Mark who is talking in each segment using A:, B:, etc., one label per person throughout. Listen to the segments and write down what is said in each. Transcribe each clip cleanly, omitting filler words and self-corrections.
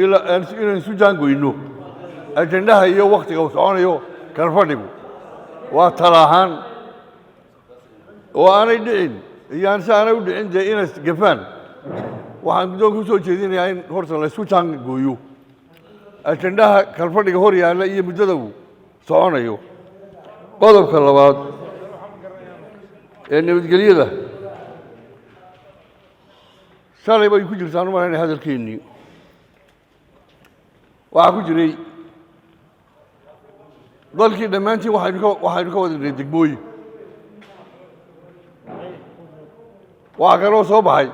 A: Inaan isu jaangoyno ajendaha iyo waktiga uu soconayo kalfadhigu waa tala ahaan oo aanay dhicin iyo aan si aanay u dhicin dee inay gafaan. Waxaan guddoonka usoo jeedinayaa in horta la isku jaangooyo ajendaha kalfadhiga hor yaalla iyo muddada uu soconayo. Qodobka labaad ee nabadgelyada, shalay bay ku jirtaan u malaynaya hadalkeennii, waxaa ku jiray dalkii dhammaantiin waxaynu ka wada degmooyin. Waxaa kaloo soo baxay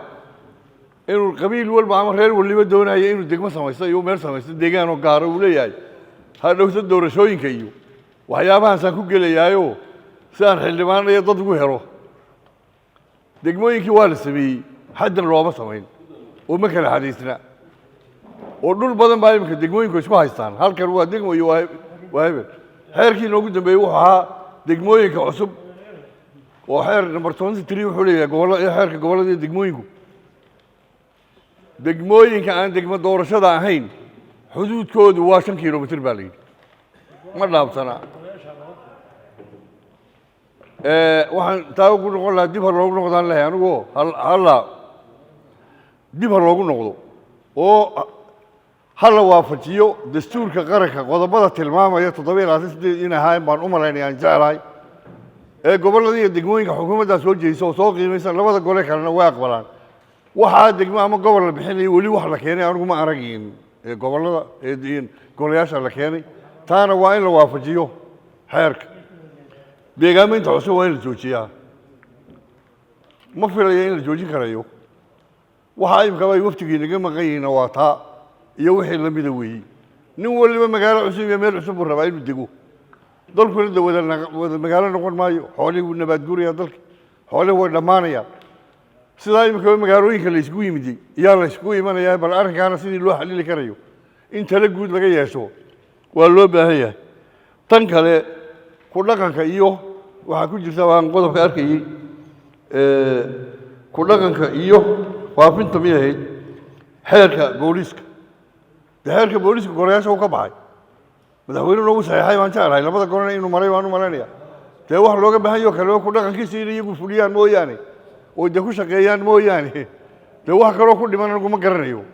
A: inuu qabiil walba ama reer waliba doonayo inuu degmo samaysto iyo meel samaysto deegaan oo gaaro uu leeyahay, hadhowto doorashooyinka iyo waxyaabahaasaan ku gelayaayo si aan xildhibaan iyo dad ugu helo. Degmooyinkii waa la sameeyey, xaddan looma samayn oo ma kala xadaysna, oo dhul badan baa iminka degmooyinku isku haystaan. Halkan waa degmo iyo waa hebel. Xeerkii noogu dambeeyey wuxuu ahaa degmooyinka cusub oo xeer number 23 wuxuu leeyahay gobollo, xeerka gobollada iyo degmooyinku, degmooyinka aan degmo doorashada ahayn xuduudkoodu waa 5 kilomitir baa la yidhi, ma dhaafsana. Waxaan taa ugu noqon lahaa, dib ha loogu noqdaan lehay anigoo halla dib ha loogu noqdo oo ha la waafajiyo dastuurka qaranka qodobada tilmaamaya 27 8 in ahaayeen baan u malaynaya aan jeclahay ee gobollada iyo degmooyinka xukuumaddaa soo jeedisa oo soo qiimaysa, labada gole kalena way aqbalaan. Waxaa degmo ama gobol la bixinayo weli wax la keenay anigu ma aragin ee gobollada ee golayaasha la keenay. Taana waa in la waafajiyo xeerka. Deegaameynta cusub waa in la joojiyaa. Ma filaya in la joojin karayo. Waxaa imikaba ay waftigii naga maqan yihiinna waa taa iyo wixii lamida weeyey. Nin waliba magaalo cusub iyo meel cusub buu rabaa inuu dego. Dalkuna de wada magaalo noqon maayo. Xoolihii wuu nabaad guuraya dalka, xoolihii way dhammaanayaan. Sidaa imikaba magaalooyinka la yskugu yimiday iyaa la yskugu imanayaa. Bal arrinkaana sidii loo xalili karayo in talo guud laga yeesho waa loo baahan yahay. Tan kale, ku dhaqanka iyo waxaa ku jirta waan qodobka arkayey, ku dhaqanka iyo faafinta miyay ahayd xeerka booliiska. Dee xeerka booliiska golayaasha uu ka baxay, madaxweynuhuna uu saxeexay baan jeclahay, labada golena inuu maray baan u malaynaya. Dee wax looga baahan yaho kale ku dhaqankiisa in iyagu fuliyaan mooyaane oo dee ku shaqeeyaan mooyaane, dee wax kaloo ku dhiman anigu ma garanayo.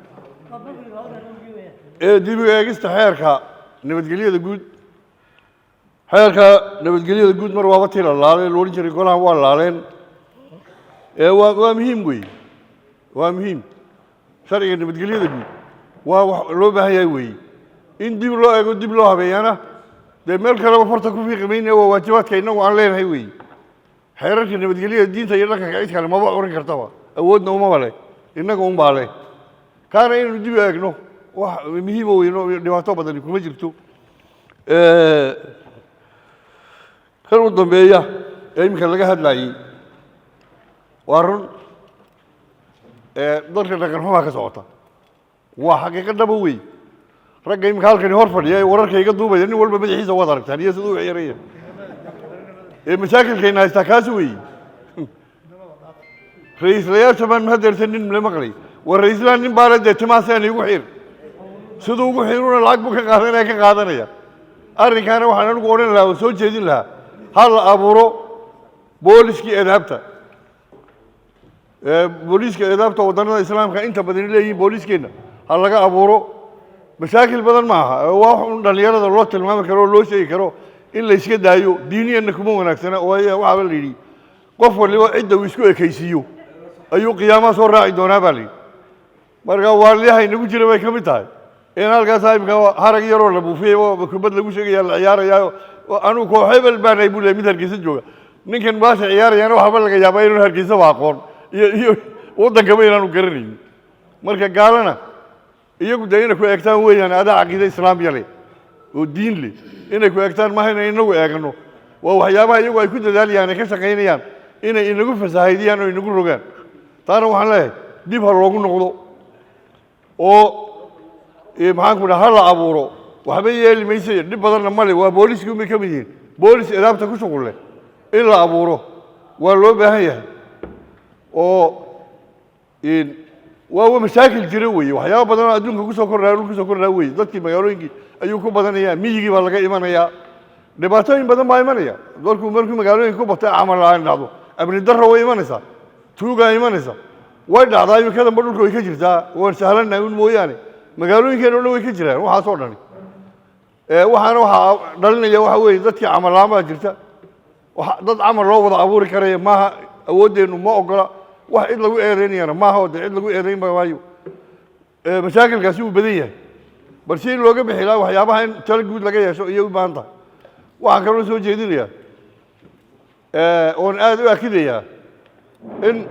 A: Ee dib u eegista xeerka nabadgelyada guud, xeerka nabadgelyada guud mar waaba tii la laalay la odhan jiray, golahan waa laaleen. Ee waa muhiim weeye, waa muhiim. Sharciga nabadgelyada guud waa wax loo baahan yahay weeye in dib loo eego, dib loo habeeyana. Dee meel kaleba farta ku fiiqi mayne, waa waajibaadka innagu aan leenahay weeye. Xeerarka nabadgelyada diinta iyo dhaqanka cid kale maba oran kartaba, awoodna umaba leh, innaga unbaa leh. Kaana inaynu dib u eegno wax muhiima weyno, dhibaato badani kuma jirto. Kan u dambeeya ee iminka laga hadlayey waa run, dalka dhaqan xumaa ka socota, waa xaqiiqo dhaba wey. Ragga iminka halkani hor fadhiya ee wararka iga duubaya, nin walba madaxiisa waad aragtaan iyo siduu u ciyaaraya ee mashaakilkayna haystaa kaasi weeyi. Ra-iislayaasha baan hadeerta nin la maqlay, war ra-iislaha nin baale dee timahaasaan igu xir, siduu ugu xiruna lacag buu ka qaadanaya. Arrinkaana waxaan anigu odhan lahaa oo soo jeedin lahaa, ha la abuuro booliskii eedaabta. Booliiska eedaabta waddannada islaamka inta badani leeyihiin booliiskeenna ha laga abuuro. Mashaakil badan ma aha, waa wax un dhallinyarada loo tilmaami karo oo loo sheegi karo in la iska daayo. Diiniyanna kuma wanaagsana, waayo waxaaba la yidhi qof waliba cidda uu isku ekaysiiyo ayuu qiyaamaha soo raaci doonaa baa la yidhi. Marka waaliyaha inagu jira bay ka mid tahay in halkaas imika harag yaroo la buufiyey oo kubad lagu sheegaya la ciyaarayaayo. Anugu koox hebel baanahay buu leeyahay mid Hargeysa jooga. Ninkan baasha ciyaarayana waxba laga yaabaa inaanu Hargeysaba aqoon iyo waddankaba inaanu garanaynin. Marka gaalana iyagu dee inay ku eegtaan weeyaan, adaa caqiide islaamiya leh oo diin leh, inay ku eegtaan maaha inay inagu eegno. Waa waxyaabaha iyagu ay ku dadaalayaan, ay ka shaqaynayaan inay inagu fasahaydiyaan oo inagu rogaan. Taana waxaan leeyahay dib ha loogu noqdo oo maxaan ku dhaha ha la abuuro. Waxba yeeli maysa, dhib badanna male, waa booliskii unbay ka mid yihiin. Boolis edaabta ku shuqul leh in la abuuro waa loo baahan yahay oo Waa mashaakil jira weeye. Waxyaaba badan oo adduunka kusoo kordhaya, dhul kusoo kordhaya weeye. Dadkii magaalooyinkii ayuu ku badanayaa, miyigii baa laga imanayaa, dhibaatooyin badan baa imanaya. Markuu magaalooyinka ku batay, camal la-aan dhacdo, amni darro way imanaysaa, tuugaa imanaysa, way dhacdaa. Imikadanba dhulka way ka jirtaa, waan sahlannahay un mooyaane, magaalooyinkeena o dhan way ka jiraan waxaas oo dhani. Waxaana waxaa dhalinaya waxa weeye dadkii camal la-aan baa jirta. Dad camal loo wada abuuri karaya maaha, awooddeennu ma ogola. Wax cid lagu eedeynayana maaha, oo dee cid lagu eedeyn ba maayo. Mashaakilkaasi wuu badan yahay, balse in looga bixi lahaa waxyaabaha in talo guud laga yeesho iyay u baahan tahay. Waxaan kaloo soo jeedinayaa oon aad u akidayaa in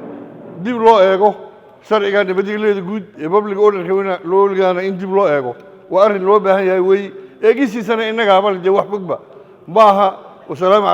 A: dib loo eego sharciga nabadgelyada guud ee public orderka looligaana, in dib loo eego waa arrin loo baahan yahay weey. Eegisiisana innagaaba dee wax fogba maaha. Wasalaamu calaykum.